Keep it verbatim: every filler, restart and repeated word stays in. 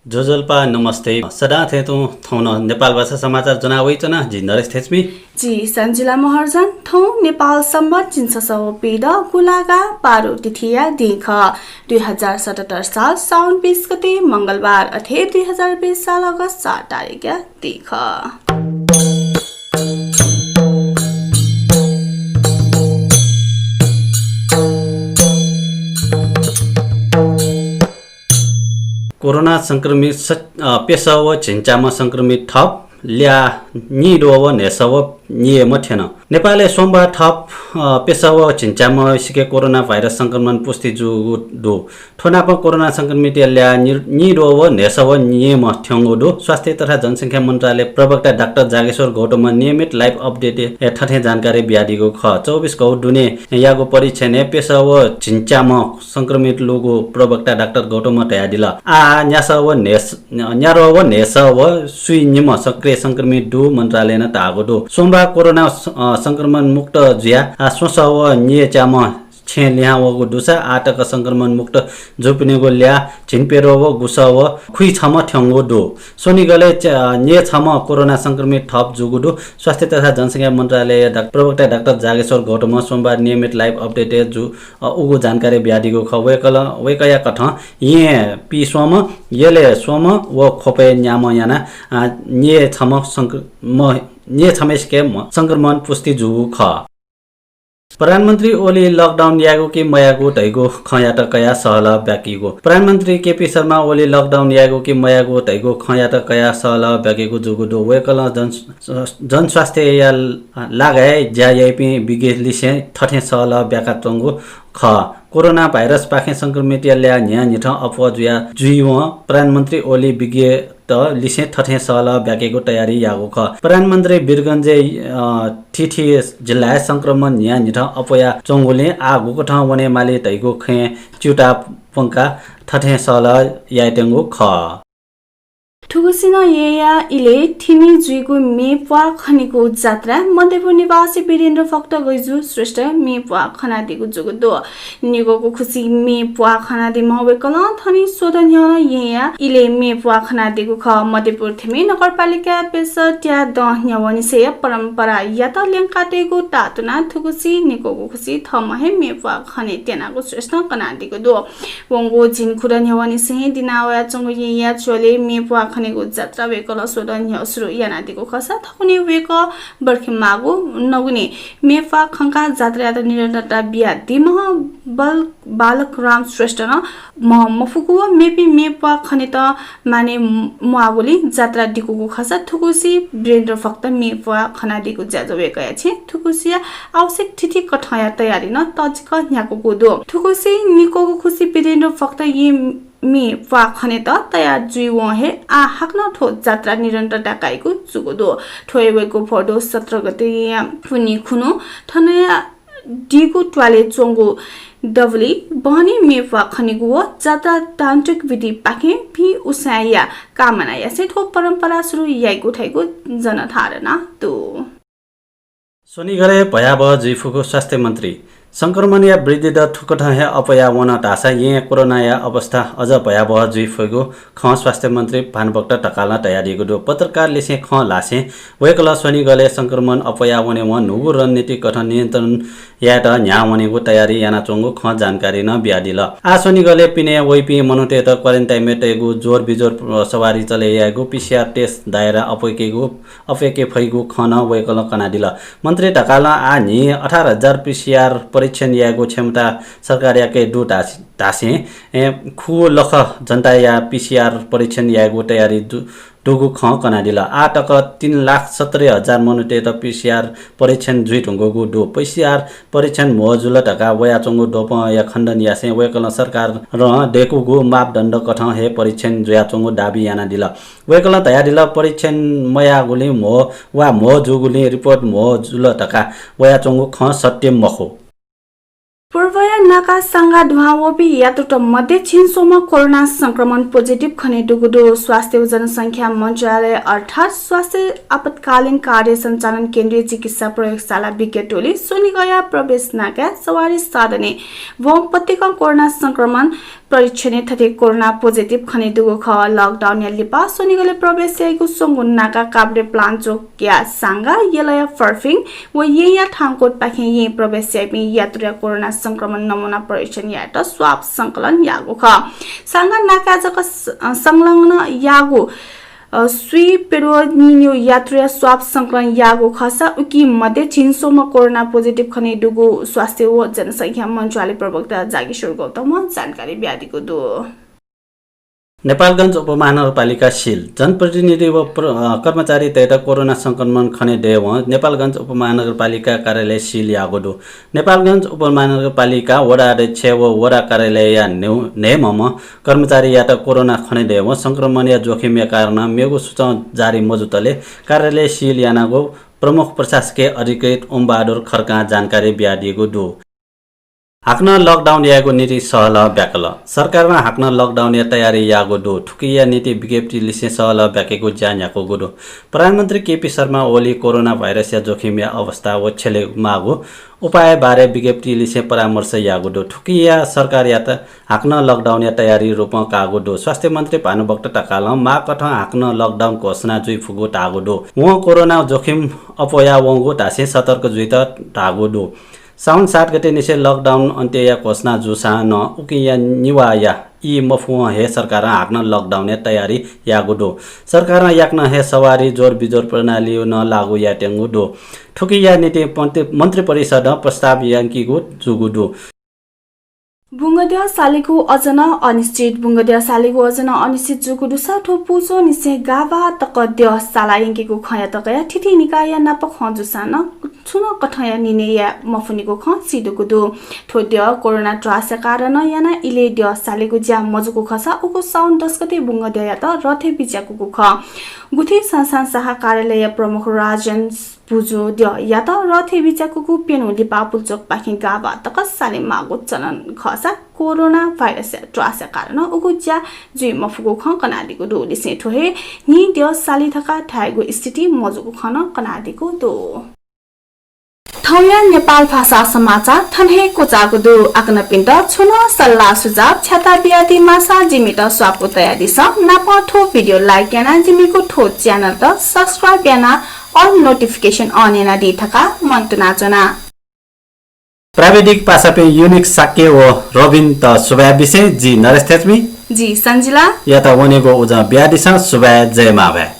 ज्वजलपा, नमस्ते। सदां थें तुं थौं नं नेपाल भाषा समाचार ज्वना वइच्वना, जि नरेश थेच्मी। जि सञ्जिला महर्जन। थौं नेपाल सम्बत झिंछसः व पीदँ गुंलागा बाह्र तिथिया दिं खः। दुई हजार सतहत्तर साल साउन बीस गते मंगलबार, अथे दुई हजार बीस साल अगस्त चार तारिखया दिं खः। कोरोना संक्रमित स-, अ, प्यसः व झिंच्याम्ह संक्रमित थप, ल्याः निद्वः व न्हय्‌सः व निम्ह थ्यन। नेपालय् सोमबार थप, अ, प्यसः व झिंच्याम्हसिके कोरोना भाइरस संक्रमण पुष्टि जूगु दु। थ्व नापं कोरोना संक्रमितया ल्याः नि-, निद्वः व न्हय्‌सः व निम्ह थ्यंगु दु। स्वास्थ्य तथा जनसंख्या मन्त्रालय प्रवक्ता डाक्टर जागेश्वर गौतमं नियमित live update-य् थथे जानकारी बियादीगु खः। चौबिस घौ दुने याःगु परीक्षणय् प्यसः व झिंच्याम्ह संक्रमित लूगु प्रवक्ता डाक्टर गौतमं धयादिल। आः न्यासः व न्हय्‌स-, न्याद्वः व न्हय्‌सः व स्वीनिम्ह सक्रिय संक्रमित दु मन्त्रालयनं धाःगु दु। सोमबार कोरोना स-, अ, संक्रमण मुक्त जुयाः आः स्वसः व न्येच्याम्ह छेँ लिहां वःगु दुसा आः तक संक्रमण मुक्त जूपिनिगु ल्याः झिंप्यद्वः व गुसः व खुइछम्ह थ्यंगु दु। स्वनिगलय् च-, न्येछम्ह कोरोना संक्रमित थप जूगु दु। स्वास्थ्य तथा जनसंख्या मन्त्रालय डाक-, प्रवक्ता डाक्टर जागेश्वर गौतमं सोमबार नियमित live update-य् जु-, अ, उगु जानकारी बियादीगु खः। वय्‌कलं, वय्‌कःया कथं येँ पीस्वम्ह, यलय् स्वम्ह व ख्वपय् न्याम्ह यानाः, अ, न्येछम्ह संक्र-, म-, न्येछम्हसिके म-, संक्रमण पुष्टि जूगु खः। प्रधानमन्त्री ओली lockdown यायेगु कि मयायेगु धइगु खँयात कयाः सहलह ब्याकीगु। प्रधानमन्त्री केपी शर्मा ओली lockdown यायेगु कि मयायेगु धइगु खँयात कयाः सहलह ब्याकीगु जूगु दु। वय्‌कलं जन-, जनस्वास्थ्यया लागाय् ज्या याइपिं विज्ञ लिसें थथें सहलह ब्याकाच्वंगु खः। कोरोना भाइरसपाखें संक्रमितया ल्याः न्हियान्हिथं अप्वः जुया जुइवं प्रधानमन्त्री ओली विज्ञ त लिसें थथें सहलह ब्याकेगु तयारी याःगु खः। प्रधानमन्त्री वीरगञ्जय्, अ, थीथी जिल्लाय् संक्रमण न्हियान्हिथं अप्वया च्वंगुलिं आः गुकथं वनेमाली धइगु खँय् च्यूताः प्वंकाः थथें सहलह यायेत्यंगु खः। थुगुसिनं येँया इलय् थिमि जुइगु म्ये प्वाः खनेगु जात्रा मध्यपुर निवासी वीरेन्द्र भक्त गैजु श्रेष्ठ म्ये प्वाः खनादीगु जूगु दु। निक्वःगु खुसिइ म्ये प्वाः खनादीम्ह वय्‌कलं थन स्वदँ न्ह्यः येँया इलय् म्ये प्वाः खनादीगु खः। मध्यपुर थिमि नगरपालिकाया प्यसः त्याः दँ न्ह्यवंनिसेंया परम्परायात ल्यंकातयेगु तातुनाः थुगुसी निक्वःगु खुसिइ थःम्हं हे म्ये प्वाः खने त्यनागु श्रेष्ठं कनादीगु दु। वंगु झिंखुदँ न्ह्यवंनिसें दिनावयाच्वंगु येँया च्वलय् म्ये प्वाः खनेगु जात्रा वय्‌कलं स्वदँ न्ह्यः सुरु यानादीगु खःसा थौंकन्हय् वय्‌कः बर्खेमाःगु नगुने म्ये प्वाः खंकाः जात्रायात निरन्तरता बियादीम्ह बल-, बालक राम श्रेष्ठ नं म्ह मफुगु व मेपिं म्ये प्वाः खनेत माने म्वाःगुलिं जात्रा दिकूगु खःसा थुगुसी वीरेन्द्र भक्त म्ये प्वाः खनादीगु ज्याझ्वः वय्‌कःया छेँ थुगुसिया आवश्यक थीथी कथंया तयारी नं तःजिक न्ह्याकूगु दु। थुगुसी निक्वःगु खुसिइ वीरेन्द्र भक्त येँय् म्ये प्वाः खनेत तयार जुइवं हे आः हाकनं थ्व जात्रा निरन्तरता काइगु जूगु दु। थ्व हे वय्‌कः भदौ सत्र गते येँया पुन्हि खुन्हु थनया दीगु त्वालय् च्वंगु दबुली बहनी म्ये प्वाः खनेगु व जात्रा तान्त्रिक विधिपाखें भिं उसाँय्‌या कामना यासें थ्व परम्परा सुरु याइगु धइगु जनधारणा दु। स्वनिगलय् भयावह जुइफुगु स्वास्थ्य मन्त्री। संक्रमणया वृद्धि दर थुकथं हे अप्वया वन धाःसा येँय् कोरोनाया अवस्था अझ भयावह जुइफुगु खँ स्वास्थ्य मन्त्री भानुभक्त ढकालं धयादीगु दु। पत्रकारलिसें खँ ल्हासें वय्‌कलं स्वनिगलय् संक्रमण अप्वया वनेवं न्हूगु रणनीति कथं नियन्त्रण यायेत न्ह्याः वनेगु तयारी यानाच्वंगु खँ जानकारी नं बियादिल। आः स्वनिगलय् पिने वइपिं मनूतय्‌त quarantine-य् तयेगु जोरबिजोर सवारी चले यायेगु, PCR test दायरा अप्वय्‌केगु, अप्वय्‌के फइगु खँ नं वय्‌कलं कनादिल। मन्त्री ढकालं आः न्हि अठार हजार PCR परीक्षण यायेगु क्षमता सरकारयाके दु धास-, धासें, ए, खुगू लख जनताया PCR परीक्षण यायेगु तयारी दु, दुगु खँ कनादिल। आः तक तीन लाख सत्तरी हजार मनूतय्‌त PCR परीक्षण जुइधुंकूगु दु। PCR परीक्षण म्हो जुल धकाः वयाच्वंगु द्वपंया खण्डन यासें वय्‌कलं सरकारं दय्‌कूगु मापदण्ड कथं हे परीक्षण जुयाच्वंगु दाबी यानादिल। वय्‌कलं धयादिल, परीक्षण मयाःगुलिं म्हो वा म्हो जूगुलिं report म्हो जुल धकाः वयाच्वंगु खँ सत्य मखु। पूर्वया नाकासांगा दुहां वःपिं यात्रुत मध्ये झिंस्वम्ह कोरोना संक्रमण positive खनेदुगु दु। स्वास्थ्य व जनसंख्या मन्त्रालय अर्थात् स्वास्थ्य आपतकालीन कार्य सञ्चालन केन्द्रीय चिकित्सा प्रयोगशाला विज्ञ टोली स्वनिगःया प्रवेश नाकाय् सवारी साधनय् वंपतिकं कोरोना संक्रमण परीक्षणय् थथे कोरोना पोजिटिभ खनेदुगु खः। लकडाउनया लिपा स्वनिगलय् प्रवेश याइगु स्वंगू नाका काभ्रेपलाञ्चोकया साङ्गा, यलया फर्फिङ व येँया थानकोटपाखें येँ प्रवेश याइपिं यात्रुया कोरोना संक्रमण नमुना परीक्षण यायेत स्वाब संकलन याःगु खः। साङ्गा नाकाय् जक स-, संलग्न याःगु अ, स्वीप्यद्वः निन्यू यात्रुया स्वाब संकलन याःगु खःसा उकी मध्ये झिंस्वम्ह कोरोना पोजिटिभ खनेदुगु स्वास्थ्य व जनसंख्या मन्त्रालय प्रवक्ता जागेश्वर गौतमं जानकारी बियादीगु दु। नेपालगञ्ज उपमहानगरपालिका सिल। जनप्रतिनिधि व प्र-, अ, कर्मचारीतय्त कोरोना संक्रमण खनेदयेवं नेपालगञ्ज उपमहानगरपालिका कार्यालय सिल याःगु दु। नेपालगञ्ज उपमहानगरपालिका वडा अध्यक्ष व वडा कार्यालयया न्ह्यः-, न्हय्म्हम्ह कर्मचारीयात कोरोना खनेदयेवं संक्रमणया जोखिमया कारणं मेगु सूचं जारी मजुतले कार्यालय सिल यानागु प्रमुख प्रशासकीय अधिकृत ओमबहादुर खड्कां जानकारी बियादीगु दु। हाकनं लकडाउन यायेगु निंतिं सहलह ब्याकल। सरकारं हाकनं लकडाउनया तयारी याःगु दु। थुकिया निंतिं विज्ञप्ति लिसें सहलह ब्याकेगु ज्या न्ह्याकूगु दु। प्रधानमन्त्री केपी शर्मा ओली कोरोना भाइरसया जोखिमया अवस्था व छ्यले माःगु उपाय बारे विज्ञप्ति लिसें परामर्श याःगु दु। थुकिया सरकारयात हाकनं लकडाउनया तयारी रूपं काःगु दु। स्वास्थ्य मन्त्री भानुभक्त ढकालं माःकथं हाकनं लकडाउन घोषणा जुइ फुगु धाःगु दु। वं कोरोना जोखिम अप्वया वंगु धासें सतर्क जुइत धाःगु दु। साउन सात गते निसें लकडाउन अन्त्यया घोषणा जूसां नं उकिया निभाःया ई मफुवं हे सरकारं हाकनं लकडाउनया तयारी याःगु दु। सरकारं याकनं हे सवारी जोर बिजोर प्रणाली नं लागू यायेत्यंगु दु। थुकिया निंतिं मन्त्री, मन्त्रिपरिषदं प्रस्ताव यंकीगु जूगु दु। बुंगद्यः सालेगु अझ नं अनिश्चित। बुंगद्यः सालेगु अझ नं अनिश्चित जूगु दुसा थ्व पुचोनिसें गाबा तक द्यः साला यंकेगु खँयात कयाः थीथी निकायया नाप खँ जूसां नं छुं नं कथंया निर्णय याये मफुनिगु खँ सीदुगु दु। थ्व द्यः कोरोना त्रासया कारणं यानाः इलय् द्यः सालेगु ज्या मजूगु खःसा उगु साउन दस गते बुंगद्यःयात रथय् बिज्याकूगु खः। गुथि संस्थान शाखा कार्यालयया प्रमुख राजन भुजुं द्यःयात रथय् बिज्याकूगु प्यन्हु लिपा पुल्चोकपाखें गाबा तक साले माःगु चलन खःसा कोरोना भाइरसया त्रासया कारणं उगु ज्या जुइ मफुगु खँ कनादीगु दु। लिसें थ्व हे न्हि द्यः साली धकाः धायेगु स्थिति मजूगु खँ नं कनादीगु दु। थौंया नेपाल भाषा समाचार थन हे क्वचाःगु दु। आकनपिन्त छुं नं सल्लाह सुझाव छ्याता बियादी माःसा जिमित स्वापू तयादिसँ। नापं थ्व भिडियो like यानाः जिमिगु थ्व च्यानलत subscribe यानाः all notification on यानादी धकाः मनंतुनाच्वना। प्राविधिक पासापिं युनिक शाक्य व रबिनत सुभाय् बिसें जि नरेश थेच्मी, जि सन्जिला। यात वनेगु उजं बियादिसँ। सुभाय्, जय मांभाय्।